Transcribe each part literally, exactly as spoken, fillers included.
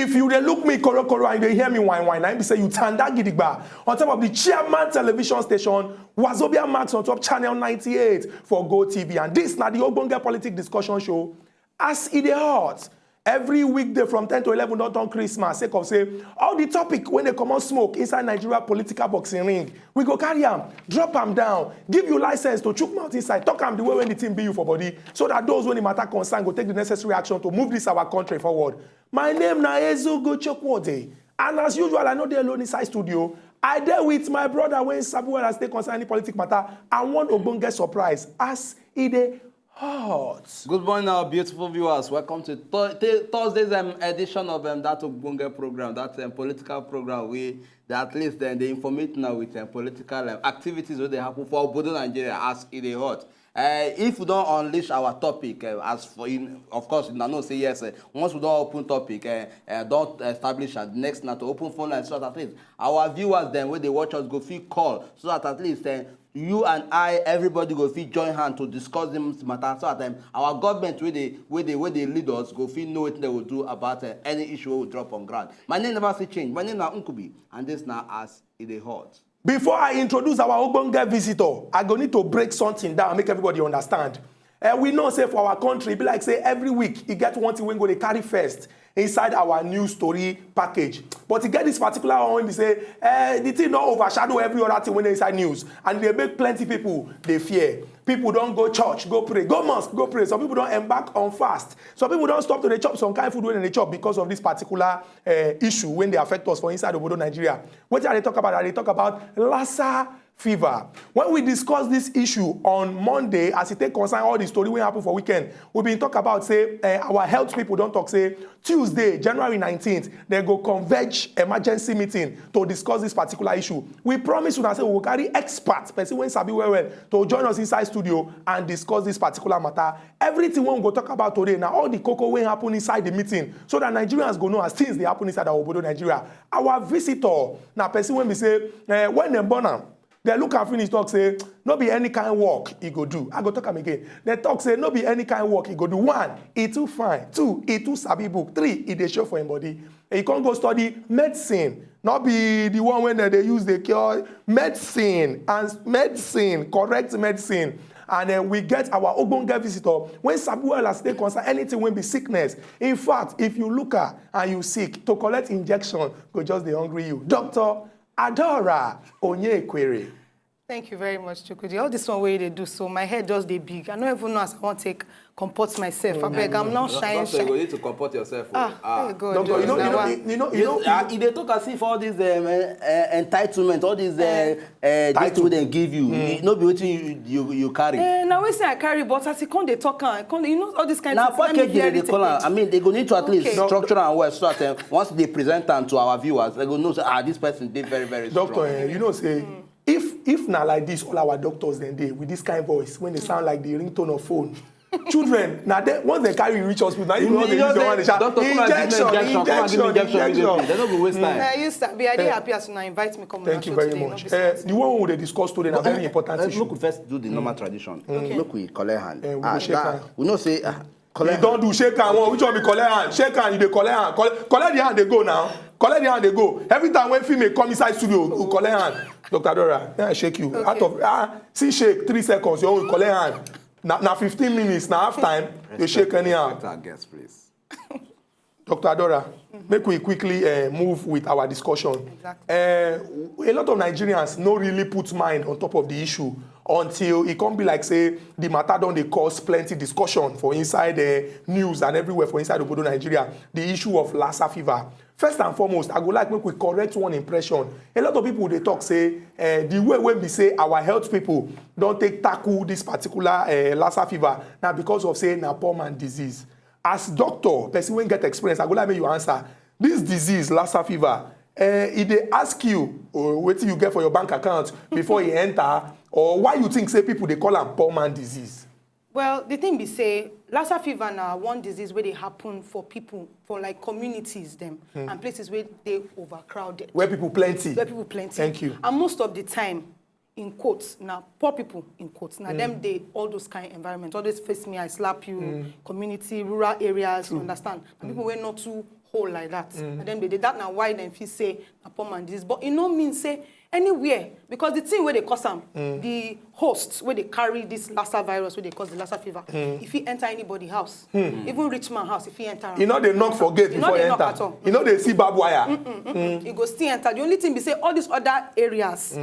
If you dey look me korokoro and you dey hear me whine whine, na im be say you tanda gidigba on top of the chairman television station, Wazobia Max, on top channel ninety-eight for Go T V. And this na the ogbonge politic discussion show, As E Dey Hot. Every weekday from ten to eleven don turn Christmas, sake of say all the topic wey dey comot smoke inside Nigeria political boxing ring, we go carry am, drop am down, give you license to chook mouth inside, talk am the way wey the thing be you for body, so that those wey the matter concern go take the necessary action to move this our country forward. My name na Ezugo Chukwuode, and as usual, I no dey alone inside studio. I dey with my brother wey sabi well as take concern any politic matter, and one ogbonge surprise, As E Dey Hot. Good morning, our beautiful viewers. Welcome to Thu- Th- Thursday's um, edition of um, that Ogbonge program, that um, political program. We that at least then they informate now with um, political um, activities wey dey happen for Obodo Nigeria as e dey hot. Uh, if we don unleash our topic, uh, as for in, of course, una know say yes. Uh, once we don open topic, uh, uh, don establish, and next na to open phone line so that at least our viewers dem wey dey watch us go fit call so that at least uh, you and I, everybody go fit join hand to discuss this matter so that um, our government wey dey wey dey wey dey lead us go fit know wetin dem go do about uh, any issue wey we drop on ground. My name never still change. My name na Nkubi, and this na As E Dey Hot. Before I introduce our ogbonge visitor, I go need to break something down, make everybody understand. Uh, we know say for our country, e be like say every week e get one thing wey go dey carry first inside our news story package. But e get this particular one wey be say uh, the thing don overshadow every other thing wey dey inside news, and e dey make plenty people dey fear. People don go church, go pray, go mosque, go pray. Some people don embark on fast. Some people don stop to dey chop some kind food wey dem dey chop because of this particular uh, issue wey dey affect us for inside obodo Nigeria. Wetin I dey talk about? I dey talk about Lassa fever. When we discuss this issue on Monday, as e take concern all the story wey happen for weekend, we been talk about say uh, our health people don talk say Tuesday, January nineteenth, dem go converge emergency meeting to discuss this particular issue. We promise una say we go carry expert, person wey sabi well well, to join us inside studio and discuss this particular matter. Everything wey we go talk about today na all the koko wey happen inside the meeting, so that Nigerians go know as things dey happen inside our obodo Nigeria. Our visitor na person wey be say uh, when dem born am, dem look am finish talk say no be any kind work e go do. I go talk am again. Dem talk say no be any kind work e go do. One, e too fine. Two, e too sabi book. Three, e dey show for im body. E come go study medicine. No be the one wey dem dey use dey cure, medicine, and medicine, correct medicine. And uh, we get our ogbonge visitor wey sabi well as e take concern anything wey be sickness. In fact, if you look her and you sick, to collect injection go just dey hungry you. Doctor Adora Onyekwere. Thank you very much, Chukwudi. All this one wey you dey do so, my head just dey big. I no even know as I wan take comport myself. Abeg, I'm not shying Doctor, you go shy. need to comport yourself. Ah, Oh. hey God, Doctor, you know, you know, Lord. you know, you know, you know, Ah, e dey talk as if all this um, uh, uh, entitlement, all this uh, uh, this thing wey dem give you, e no be wetin you you, you carry. Eh, na wetin I carry, but as e come dey talk am, I come, you know, all this kind Na things, let me package hear dem dey it call am. again. I mean, they go need to at least Okay. structure am well so that um, once they present am to our viewers, they go know say ah, this person dey very very strong. Doctor, eh, you know say if if na like this, all our doctors dem dey with this kind voice wey dey sound like the ringtone of phone. Children, na dem once dem carry you reach hospital, na you go dey use your hand dey shout, Doctor, come and give me injection, injection, come and give me injection, injection immediately. injection. They no go waste time. I used to be, I dey happy as una invite me come. Thank you very much. Eh, the one we dey discuss today na very important Eh, issue. Make we first do the normal tradition. Make we collect hand. Eh, we Ah, go shake that- hand. We know say ah, You collect. Don do shake hand. One, which one be collect hand? Shake hand, you dey collect hand. Collect, collect the hand, dey go now. Collect the hand, dey go. Every time wey female come inside studio, you collect hand. Doctor Dora, eh, I shake you. Out of ah, see shake three seconds, you own collect hand. Na na fifteen minutes, na half time. You shake anyhow. Respect our guest, please. Doctor Adora, make we quickly uh, move with our discussion. Exactly. Uh, a lot of Nigerians no really put mind on top of the issue until e come be like say the matter don dey cause plenty discussion for inside uh, news and everywhere for inside obodo Nigeria. The issue of Lassa fever. First and foremost, I go like make we correct one impression. A lot of people dey talk say uh, the way wey be say our health people don take tackle this particular uh, Lassa fever na because of say na poor man disease. As doctor, person wey get experience, I go like make you answer. This disease, Lassa fever, eh, e dey ask you oh, wetin you get for your bank account before e enter, or why you think say people dey call am poor man disease? Well, the thing be say, Lassa fever na one disease wey dey happen for people, for like communities dem and places wey dey overcrowded. Where people plenty. Where people plenty. Thank you. And most of the time, in quotes, na poor people, in quotes, na dem dey all those kind environment. All those face me, I slap you, community, rural areas, you understand? And people wey not too hole like that. And then they did that now why dem fit say na poor man disease. But e no mean say anywhere, because the thing wey dey cause am, the host wey dey carry this Lassa virus wey dey cause the Lassa fever, e fit enter anybody house, even rich man house, e fit enter am. E no dey knock for gate E no before e dey knock enter. At all. E no dey see barbed wire. E go still enter. The only thing be say all these other areas,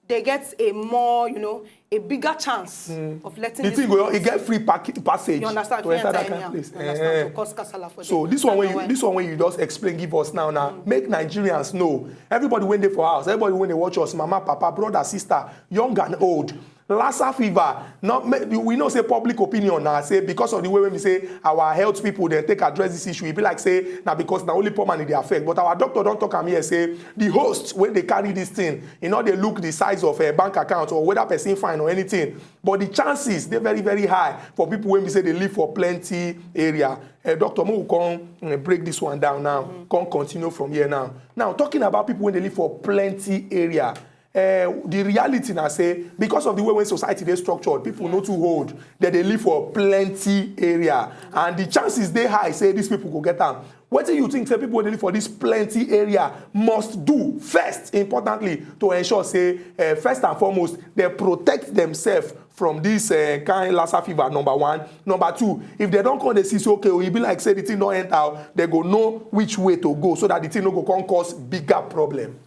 they get a more, you know, a bigger chance of letting The this thing go, e get free pack, passage You understand? to Fit enter enter that kind anyhow. of place. You understand? Eh. To cause kasala for So them. this one That's when you why. This one when you just explain give us now now make Nigerians know. Everybody wey dey for house, everybody wey dey watch us, mama, papa, brother, sister, young and old. Lassa fever. Not ma- we know say public opinion now say because of the way when we say our health people then take address this issue, e be like say now because now only poor man e dey affect. But our doctor don't talk am here say the host when they carry this thing, you know they look the size of a bank account or whether person fine or anything. But the chances they very very high for people when we say they live for plenty area. Uh, doctor, we will come uh, break this one down now. Come continue from here now. Now talking about people when they live for plenty area. Uh, the reality now say because of the way when society they structured, people not too old, that they live for plenty area, and the chances they high say these people go get them. What do you think say people wey dey live for this plenty area must do first, importantly, to ensure say uh, first and foremost they protect themselves from this uh, kind Lassa fever? Number one. Number two, if they don't come, they see say okay, e be like say the thing don't enter, they go know which way to go so that the thing no go come cause bigger problem.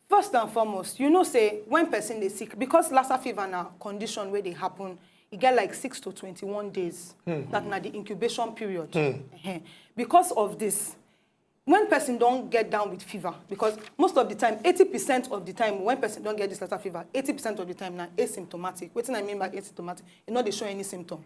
First and foremost, you know say when person dey sick, because Lassa fever na condition wey dey happen, e get like six to twenty-one days. That na the incubation period. Ehen. Because of this, when person don get down with fever, because most of the time, eighty percent of the time when person don get this Lassa fever, eighty percent of the time na asymptomatic. Wetin I mean by asymptomatic? E no dey show any symptom.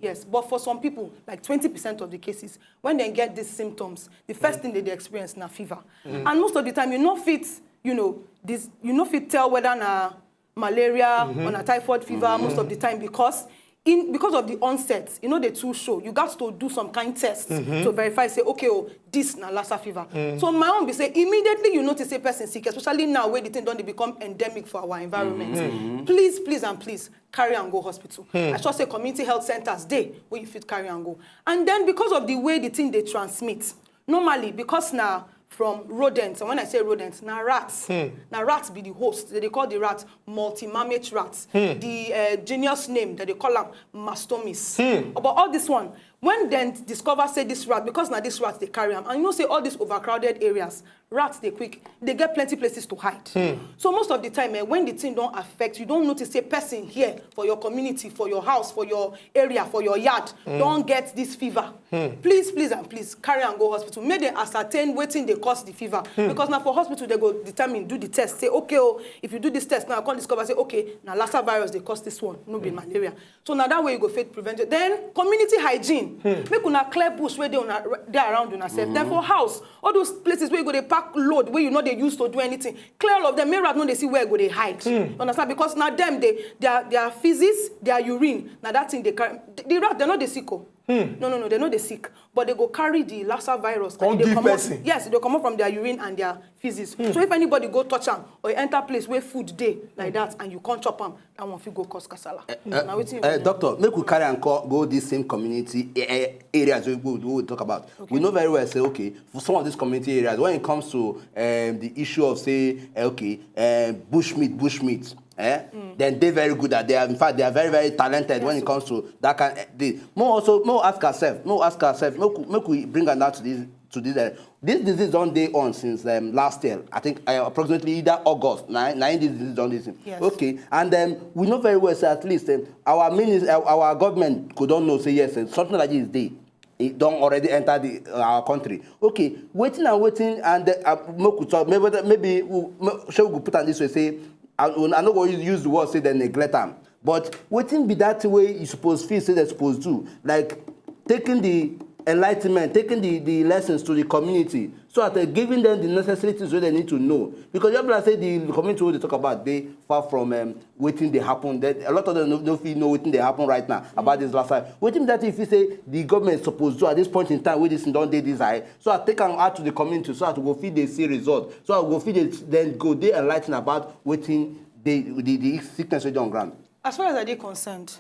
Yes, but for some people, like twenty percent of the cases, when they get these symptoms, the first thing they dey experience na fever. And most of the time, you no fit, you know, this you no fit tell whether na malaria or na typhoid fever most of the time because in because of the onset, you know, they too show. You got to do some kind tests to verify say okay, oh, this na Lassa fever. So my own be say immediately you notice a person sick, especially now where the thing don't become endemic for our environment. Please, please, and please carry and go hospital. I sure say community health centers dey where you fit carry and go. And then because of the way the thing they transmit, normally because na from rodents, and when I say rodents, na rats. Na rats be the host. They dey call the rat multimammate rats. The uh, genus name that they call am Mastomis. But all this one, when then discover say this rat, because na this rat they carry am, and you know say all these overcrowded areas, rats they quick, they get plenty places to hide. So most of the time, eh, when the thing don't affect, you don't notice a person here for your community, for your house, for your area, for your yard, don't get this fever. Please, please, and please carry and go hospital. Make they ascertain wetin they cause the fever. Because now for hospital, they go determine, do the test, say, okay, oh, if you do this test now, I can't discover, say, okay, now Lassa virus they cause this one, no be malaria. So now that way you go fit prevent it. Then community hygiene. Make una clear bush where they una they around una self. Then for house, all those places where you go they pack load where you know they used to do anything. Clear all of them. Make rat know they see where go they hide. You understand? Because now them they their their feces, their urine, now that thing they carry. The, the rat they know they sick. Oh. No, no, no, they know they sick, but they go carry the Lassa virus. Come And they give comot- person. Yes, they come up from their urine and their feces. So if anybody go touch am or enter place where food dey like that and you can't chop am, that one fit go cause kasala. Now wetin you Uh, wan do? Doctor, make we carry and co- go these same community eh, eh, areas we, we, we talk about. We know very well say okay for some of these community areas when it comes to um, the issue of say eh, okay um, bush meat, bush meat. Eh? Then they very good at they are in fact they are very very talented when it comes to that kind. Eh, they, more also more ask ourselves, more ask ourselves, make, we- make we bring am down to this to this. Uh, this disease don dey on since um, last year. I think uh, approximately either August. Na na im this disease don dey since. Yes. Okay, and um, we know very well say at least um, our minister, our government go don know say yes, um, something like this dey. E don already enter the uh, our country. Okay, wetin and wetin and uh, make we talk maybe maybe we, make, shey we go put am this way say I, I no go use, use the word say dem neglect am, but wetin be that thing wey you suppose feel say dem suppose do, like taking the enlightenment, taking the the lessons to the community so that uh, giving them the necessary things wey dem need to know, because just be like say the community wey dey talk about dey far from um, wetin dey happen. Then a lot of them no, no fit know wetin dey happen right now about this Lassa. Wetin be that thing you feel say the government suppose do at this point in time wey this thing don dey this high, so I take am out to the community so that we go fit dey see result, so I go fit dey then go dey enlightened about wetin dey the the sickness wey dey on ground. As far as I dey concerned,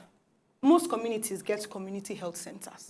most communities get community health centers.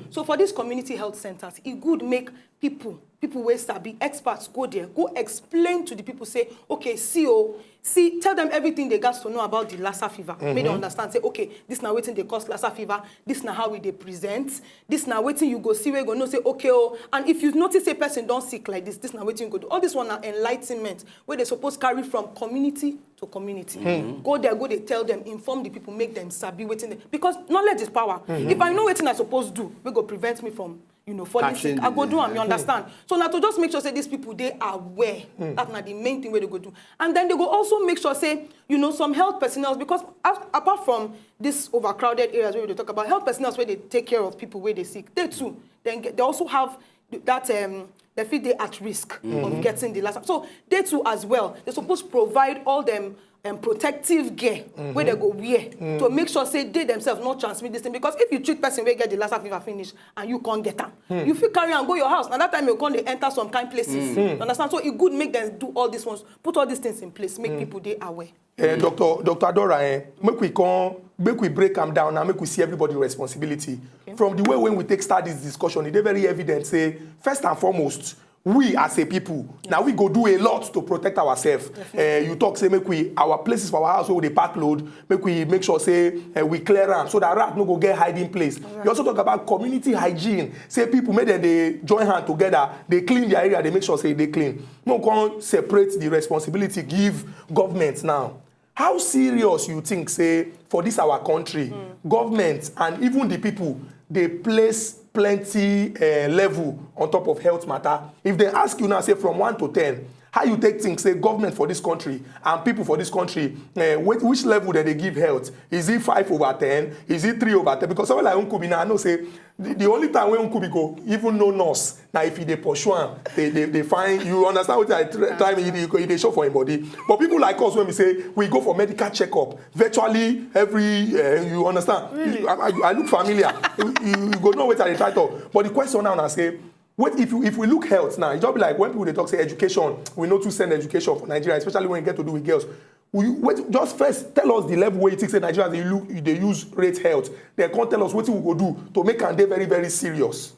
So for these community health centers, e good make people people wey sabi, experts, go there, go explain to the people, say, okay, see, oh, see, tell them everything they got to know about the Lassa fever. Make them understand, say, okay, this na wetin dey cause Lassa fever, this na how we dey present, this na wetin you go see, we go know, say, okay, oh, and if you notice a person don sick like this, this na wetin you go do. All this one na enlightenment wey they suppose carry from community to community. Go there, go dey tell them, inform the people, make them sabi wetin they, because knowledge is power. If I know wetin I suppose do, we go prevent me from, you know, falling sick, I go do am, you understand? So now to just make sure say these people they are aware. That na the main thing where they go do. And then they go also make sure say, you know, some health personnel, because af- apart from these overcrowded areas where we dey talk about, health personnel where they take care of people where they sick, they too, then get, they also have th- that um, they feel they at risk of getting the last. So they too as well, they suppose provide all them um, protective gear where they go wear to make sure say they themselves not transmit this thing. Because if you treat person where get the last fever finish and you can't get am, you feel carry and go your house. Now that time you come they enter some kind places. You understand? So it good make them do all these ones, put all these things in place, make people they aware. Eh, Doctor Doctor Adora, eh, make we come, make we break am down now, make we see everybody responsibility. From the way when we take start this discussion, it is very evident. Say first and foremost, we as a people, now we go do a lot to protect ourselves. Eh, you talk say make we our places for our house where we dey pack load, make we make sure say eh, we clear am so that rat no go get hiding place. You also talk about community hygiene. Say people make them they join hand together, they clean their area, they make sure say they clean. No come separate the responsibility give government now. How serious you think say for this our country, government and even the people they place plenty uh, level on top of health matter? If they ask you now, say from one to ten, how you take think say government for this country and people for this country, uh, which, which level that they give health? Is it five over ten? Is it three over ten? Because someone like Nkubi now, I know say the, the only time when Nkubi go even know nurse now if he dey pursue am, they, they, they find you understand what I try, try me, he, dey- he dey show for him body. But people like us when we say we go for medical checkup virtually every, uh, you understand? Really? I, I, I look familiar. you, you go know what I dey try talk. But the question now na say, what if you, if we look health now, it just be like when people they talk say education, we know to send education for Nigeria, especially when you get to do with girls. Will you, wait, just first tell us the level where you think say Nigerians they look they use rate health. Then come tell us what we go do to make am dey very very serious.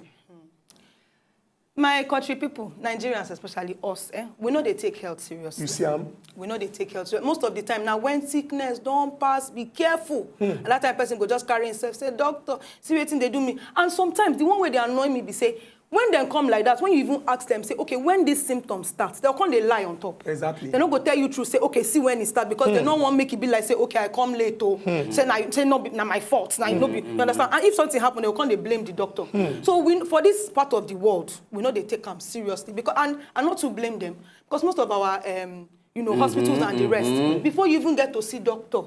My country people, Nigerians especially us, eh, we know they take health seriously. You see am? We know they take health serious. Most of the time now, when sickness don't pass, be careful. And that time person go just carry himself, say, doctor, see wetin they do me. And sometimes the one way they annoy me be say, when they come like that, when you even ask them, say, okay, when this symptom starts, they'll come they lie on top. Exactly. They no go tell you true, say, okay, see when it start, because they no want make it be like, say, okay, I come late, oh, say, na, say no, be, na my fault, na, no be, you understand? And if something happen, they'll come they blame the doctor. So we, for this part of the world, we know they take them seriously because, and I not to blame them because most of our, um, you know, hospitals and the rest, before you even get to see doctor,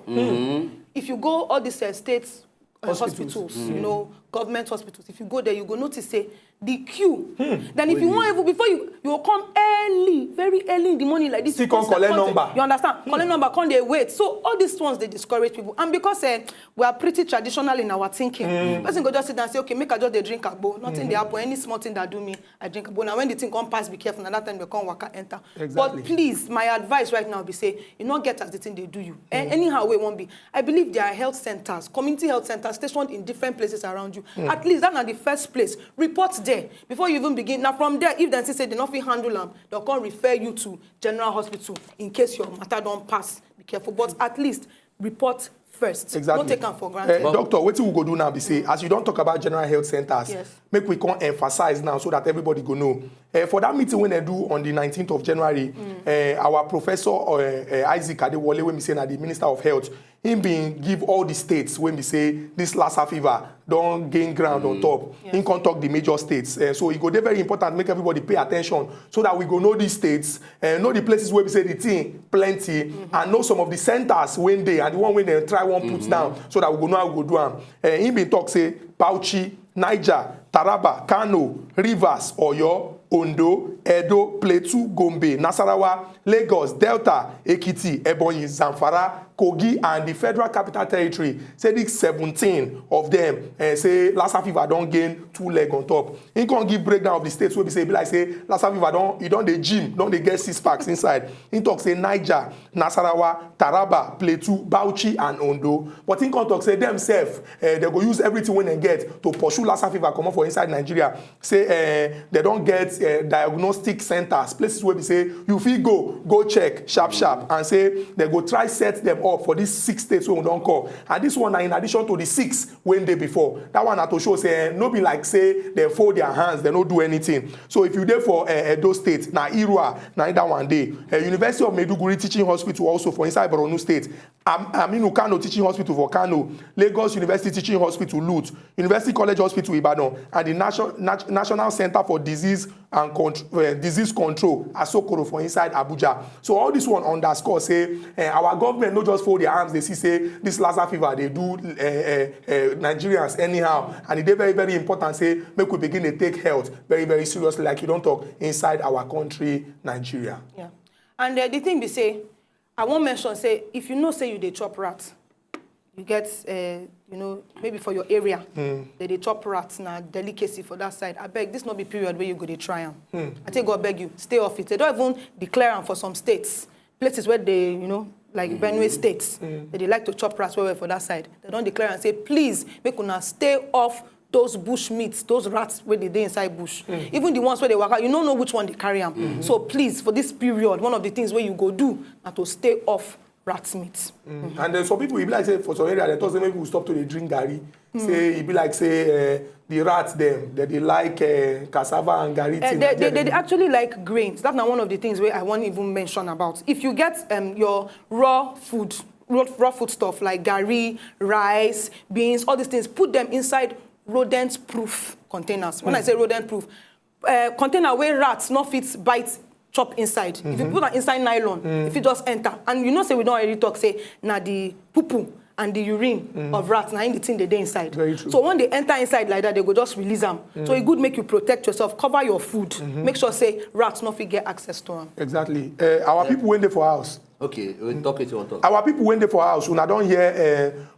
if you go all these uh, states uh, hospitals, you know, government hospitals, if you go there, you go notice say the queue. Then if you want even before you you will come early, very early in the morning like this. Still come collect number. You understand? Collect number, come they wait. So all these ones they discourage people, and because uh, we are pretty traditional in our thinking, person go just sit down and say, okay, make I just dey drink agbo, nothing they happen. Any small thing that do me, I drink agbo. Now when the thing come pass, be careful. Now that time they come waka enter. Exactly. But please, my advice right now be say you not get as the thing they do you. A- Anyhow way won't be. I believe there are health centers, community health centers stationed in different places around you. At least that's not the first place. Report there before you even begin. Now from there, if they say they not fit handle them, they'll come refer you to general hospital in case your matter don't pass. Be careful, but at least report first. Exactly. Don't take them for granted. Uh, doctor, what we go do now be say, as you don't talk about general health centers, Yes. make we come emphasize now so that everybody go know. Uh, for that meeting when they do on the nineteenth of January, uh, our professor uh, uh, Isaac Adewale, when we say na the Minister of Health, him been give all the states when we say this Lassa fever don't gain ground on top. Yes. Him can talk the major states. Uh, so it go dey very important make everybody pay attention so that we go know these states, uh, know the places where we say the thing plenty, and know some of the centers when they and the one when they try one put down so that we go know how we go do am. Uh, him been talk say Bauchi, Niger, Taraba, Kano, Rivers, Oyo, Ondo, Edo, Plateau, Gombe, Nasarawa, Lagos, Delta, Ekiti, Ebonyi, Zamfara, Kogi, and the Federal Capital Territory. Say the seventeen of them, uh, say Lassa fever don't gain two leg on top. He can give breakdown of the states where we say be like say Lassa fever don't, he don't the gym, don't they get six packs inside. He talk say Niger, Nasarawa, Taraba, Plateau, Bauchi, and Ondo. But he can talk say themselves, uh, they go use everything when they get to pursue Lassa fever come up for inside Nigeria say uh, they don't get uh, diagnostic centers, places where we say you feel go, go check sharp sharp, and say they go try set them up for these six states wey we don call. And this one na in addition to the six wey dey before. That one na to show say eh, no be like say they fold their hands, they no do anything. So if you dey for uh, Edo State, na Irua, na that one dey. Uh, University of Maiduguri Teaching Hospital also for inside Borno State. Am- Aminu Kano Teaching Hospital for Kano, Lagos University Teaching Hospital Lut, University College Hospital Ibadan, and the Nation- Nat- National Center for Disease and Contr- uh, Disease Control, Asokoro, for inside Abuja. So all this one underscore say uh, our government no just fold their arms. They see say this Lassa fever they do uh, uh, uh, Nigerians anyhow, and it dey very very important say make we begin to take health very very seriously, like you don't talk inside our country, Nigeria. Yeah. And uh, the thing be say, I wan mention say if you know say you dey chop rat, you get uh, you know maybe for your area they dey chop rat, na delicacy for that side. Abeg, this no be period where you go dey try am. I take God beg you, stay off it. They don't even declare am for some states, places where they you know like Benue State, they dey like to chop rat well well for that side. They don declare am say please make una stay off those bush meats, those rats wey dey dey inside bush. Even the ones wey dey waka, you no know which one dey carry am. So please, for this period, one of the things wey you go do na to stay off rat meat. And then some people e be like say for some area they talk say make people stop to dey drink garri. Say e be like say uh, the rat dem they dey like uh, cassava and garri Eh, thing. they, Na they, there they dey- actually like grains. That's not one of the things where I wan even mention about. If you get um, your raw food, raw, raw food stuff like garri, rice, beans, all these things, put them inside rodent-proof containers. When I say rodent-proof, uh, container where rats no fit bite chop inside. If you put am inside nylon, if you just enter, and you know say we don already talk say na the poo poo and the urine of rats na in the thing dey dey inside. Very true. So when they enter inside like that, they go just release am. So e good make you protect yourself, cover your food, make sure say rats no fit get access to am. Exactly. Uh, our people wey dey for house. Okay, we talk it on talk. Our people wey dey for house, una don hear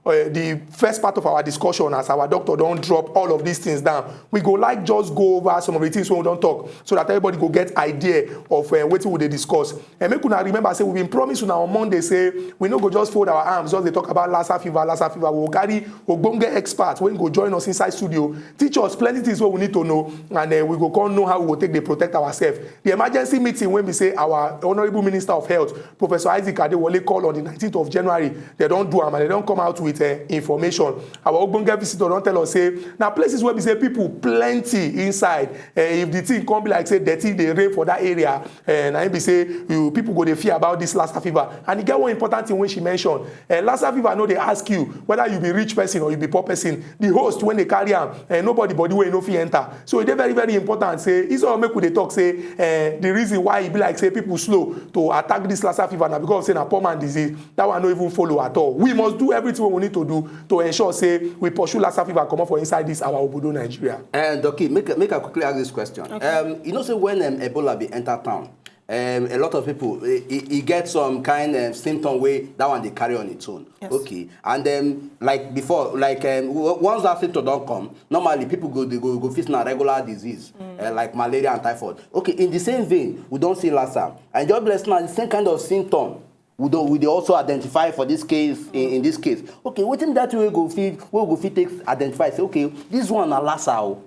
uh, uh, the first part of our discussion as our doctor don drop all of these things down. We go like just go over some of the things wey we don talk so that everybody go get idea of uh, wetin we dey discuss. And make una remember say we been promise una on Monday say we no go just fold our arms, just dey talk about Lassa fever, Lassa fever. We go carry ogbonge experts wey go join us inside studio, teach us plenty things wey we need to know, and uh, we go come know how we go take dey protect ourselves. The emergency meeting wey be say our honourable minister of health, Professor Isaac Adewole, call on the nineteenth of January, they don do am and they don come out with uh, information. Our ogbonge visitor don tell us say na places wey be say people plenty inside. Uh, if the thing come be like say dirty dey reign for that area, uh, na im be say you people go dey fear about this Lassa fever. And e get one important thing wey she mention. Uh, Lassa fever no dey ask you whether you be rich person or you be poor person. The host wey dey carry am, uh, nobody body wey no fit enter. So e dey very very important say instead of make we dey talk say uh, the reason why e be like say people slow to attack this Lassa fever na because say na poor man disease. That one no even follow at all. We must do everything wey we need to do to ensure say we pursue Lassa fever comot for inside this our obodo Nigeria. And okay, make make I quickly ask this question. Um, you know, say when um, Ebola be enter town, um, a lot of people e, e, e get some kind um, symptom wey that one dey carry on its own. Yes. Okay, and then like before, like um, w- once that symptom don come, normally people go dey go go fit na regular disease uh, like malaria and typhoid. Okay, in the same vein, we don see Lassa, and just bless now the same kind of symptom we don we dey also identify for this case in, in this case. Okay, wetin that wey go fit wey go fit take identify say okay this one na Lassa o,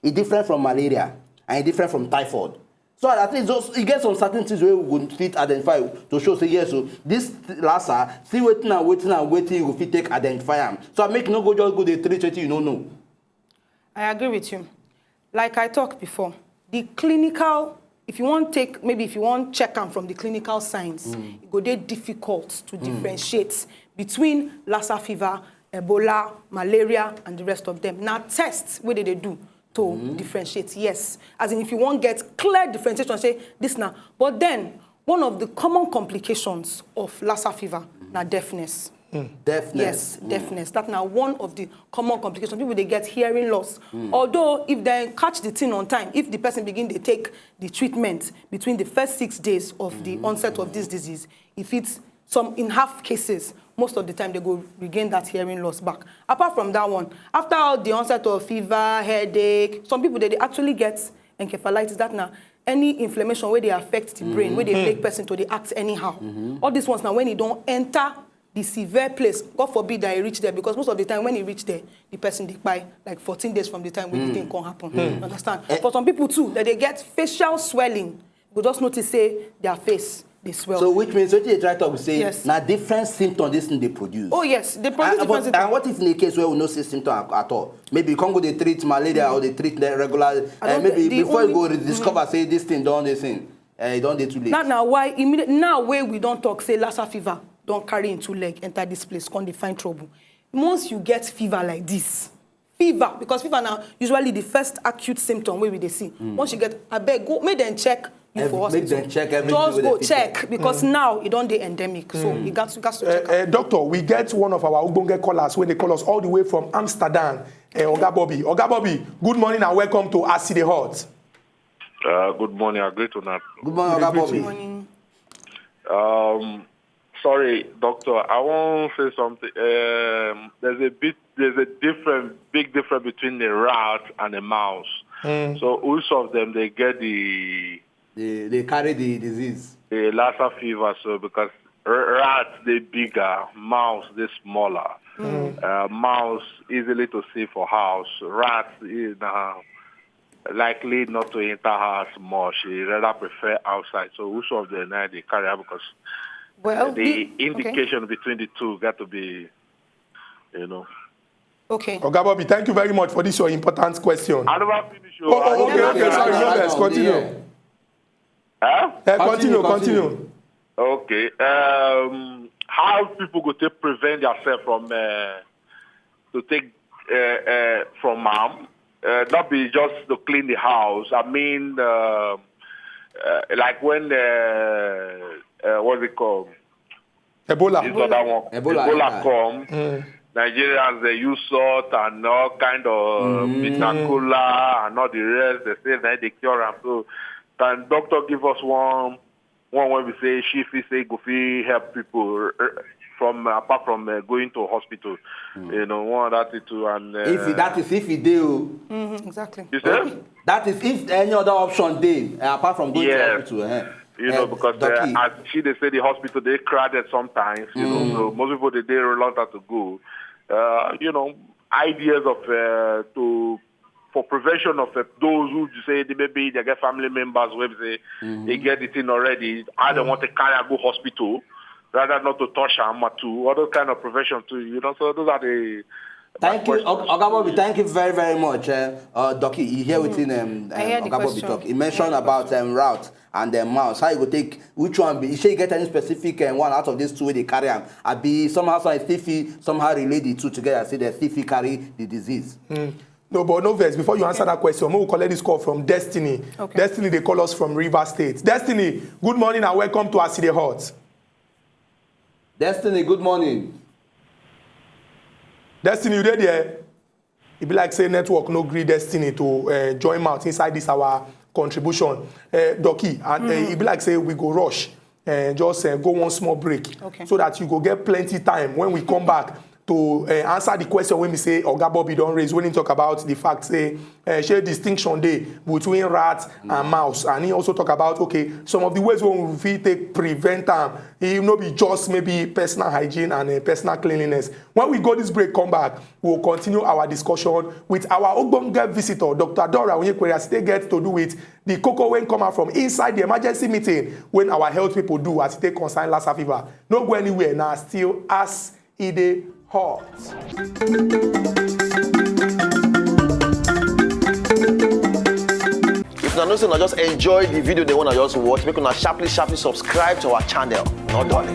e different from malaria and e different from typhoid. So at least those e get some certain things wey we go fit identify to show say yes o this Lassa see wetin and wetin and wetin you go fit take identify am. So make you no go just go dey treat wetin you no know. I agree with you. Like I talked before, the clinical, if you want take, maybe if you want check am from the clinical signs, it go dey difficult to differentiate between Lassa fever, Ebola, malaria, and the rest of them. Na tests wey they dey do to differentiate, yes. As in, if you wan get clear differentiation, say this na. But then, one of the common complications of Lassa fever na deafness. Deafness. Yes, deafness. That na one of the common complications. People dey get hearing loss. Although if they catch the thing on time, if the person begin dey take the treatment between the first six days of the onset of this disease, if it's some in half cases, most of the time they go regain that hearing loss back. Apart from that one, after all the onset of fever, headache, some people they, they actually get encephalitis. That na any inflammation where they affect the brain, where they make person to they act anyhow. All these ones now when it don't enter the severe place, God forbid that he reach there, because most of the time when he reach there, the person dey kpai like fourteen days from the time when the thing come happen. You understand? For some people too, that they get facial swelling, you go just notice say their face dey swell. So which means wetin you try talk be say Yes. na different symptom this thing dey produce. Oh yes, they produce And, different but, symptoms. And what if in a case where we no see symptom at, at all? Maybe you come go dey treat malaria or dey treat the regular. I Uh, don't maybe the before you only- go discover say this thing don dey thing. Uh, e don dey too late. That na why immediate now wey we don talk say Lassa fever don carry into leg enter this place, come dey find trouble. Once you get fever like this, fever, because fever na usually the first acute symptom wey we dey see. Once you get, abeg go make dem check you Ev- for make hospital. dem check everything Just wey go dem fit check because now e don dey endemic, so you gats you gats to Uh, check am. Uh, doctor, we get one of our ogbonge callers wey dey call us all the way from Amsterdam. Uh, Oga Bobby, Oga Bobby, good morning and welcome to As E Dey Hot. Uh, good morning. I greet una. Good morning, Oga Good Bobby. Morning. Um, sorry, doctor. I want to say something. Um, there's a bit. There's a different, big difference between a rat and a mouse. So which of them they get the They, they carry the disease. the Lassa fever? So because r- rats they bigger, mouse they smaller. Uh, mouse easily to see for house. Rats is uh, likely not to enter house much. He rather prefer outside. So which of them now they carry am? Because Well, the okay. indication between the two got to be, you know. Okay. Oga Bobby, thank you very much for this your important question. I never finish. Oh, oh, okay, Yeah, okay, yeah, sorry, yeah, no yeah, vex, yeah. Continue. Huh? Eh, continue, Continue, continue. continue. Okay. Um, how people go to prevent themselves from uh, to take uh, uh, from harm? Uh, not be just to clean the house. I mean, uh, uh, like when uh, uh, what's it called? Ebola. This other one, Ebola, Ebola yeah. Come. Nigerians they use salt and all kind of bitter cola and all the rest. They say that they cure am. So can doctor give us one one when we say she fit say go fit help people uh, from apart from uh, going to hospital? You know, one other thing too. And uh, If it, that is if it dey o. Mm-hmm, exactly. You say? That is if any other option dey uh, apart from going to Yes. Hospital. Eh. You know, Eh, because Doki, uh, as she they say the hospital they crowded sometimes. You know, so most people they they reluctant to go. Uh, you know, ideas of uh, to for prevention of uh, those who say they maybe they get family members where they they get the thing already. I don't want to carry and go hospital, rather not to touch them too. All those kind of prevention too. You know, so those are the Thank you, Og- Oga Bobby. Thank you very, very much. Uh, uh, Doki, you hear wetin um, I hear um, the Oga Bobby question. Talk. He mentioned about um, route and um, mouse. How you go take which one? Be, shey you get any specific um, one out of these two wey dey carry am? Abi somehow, somehow still fit somehow relate the two together. Say they still fit carry the disease. No, but no vex. Before you answer that question, we will collect this call from Destiny. Okay. Destiny, they call us from River State. Destiny, good morning and welcome to As E Dey Hot. Destiny, good morning. Destiny, you dey there? E be like say network no gree Destiny to uh, join mouth inside this our contribution. Uh, Doki, and uh, e be like say we go rush. Uh, just uh, go one small break Okay. so that you go get plenty time when we come back to uh, answer the question when we say Oga Bobby don raise when he talk about the fact say uh, shey distinction dey between rat and mouse, and he also talk about okay some of the ways wey we fit take prevent am. E no be just maybe personal hygiene and uh, personal cleanliness. When we go this break, come back, we will continue our discussion with our ogbonge visitor, Doctor Dora Onyekwere, as they get to do with the koko wey come out from inside the emergency meeting when our health people do as they concern Lassa fever. No go anywhere now, still As E Dey Hot. If una know say una just enjoy the video, they wanna just watch, make una sharply, sharply subscribe to our channel. No darling.